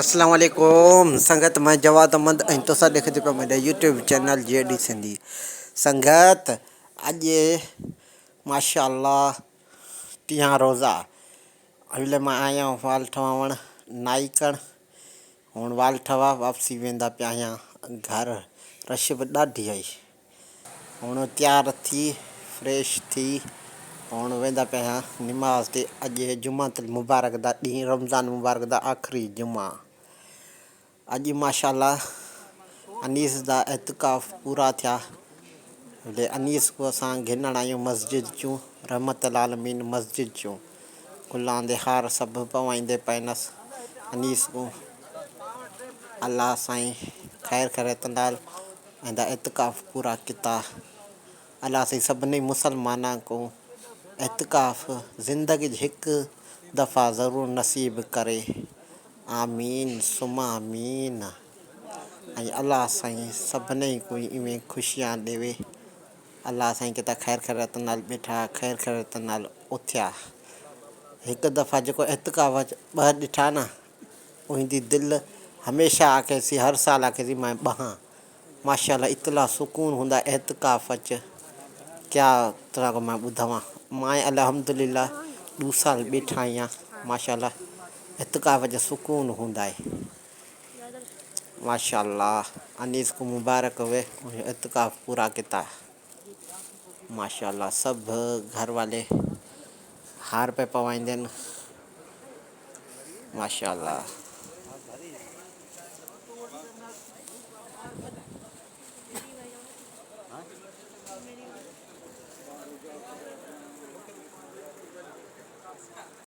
اسلام عليڪم سنگت مان جواد احمد ۽ توسان ڏيکدي پيا منهنجا يوٽيوب چينل جي ڊي سنڌي سنگت اڄ ماشاء الله ٽيهان روزا اڳلي مان آيا آهيان وال ٺواوڻ نائي ڪڻ هون وال ٺوا واپسي ويندا پيا آهيان گهر رش به ڏاڍي آئي هن تيار ٿي فريش ٿي هن ويندا پيا آهيان نماز تي اڄ جمعة المبارڪ دا ڏينهن رمضان مبارڪ دا آخري جمعه اڄ ماشاء الله انيس دا اعتڪاف پورا ٿيا لي انيس کو اسان گهنڻ آيون مسجد چون رحمت العالمين مسجد چون گلان the هار سڀ پوائيندي پئنس انيس کو الله سائين خير خيريت نال ۽ دا اعتڪاف پورا ڪتا الله سائين سڀني مسلمانان ڪون اعتڪاف زندگي جي هڪ دفعا ضرور نصيب ڪري آمين ثم آمين ۽ الله سائين سڀني ڪون اوين خوشيان ڏيوي الله سائين ڪتا خير خيريت نال ٻيٺا خير خيريت نال اٿيا هڪ دفعا جيڪو اعتڪاف ٻه ڏٺا نه اهندي دل هميشه آکي سي هر سال آکي سي مان ٻهان ماشاءالله اتلا سڪون هوندا اعتڪاف اچ ڪيا طرح کو مان ٻڌوان مان الحمدلله ڏو سال ٻيٺا آهيان ماشاءالله اعتڪاف اچ سڪون هوندا آهي ماشاءالله انيس کو مبارڪ هوي اعتڪاف پورا ڪتا ماشاءالله سڀ گهر والي هار پي پوائيندين ماشاءالله.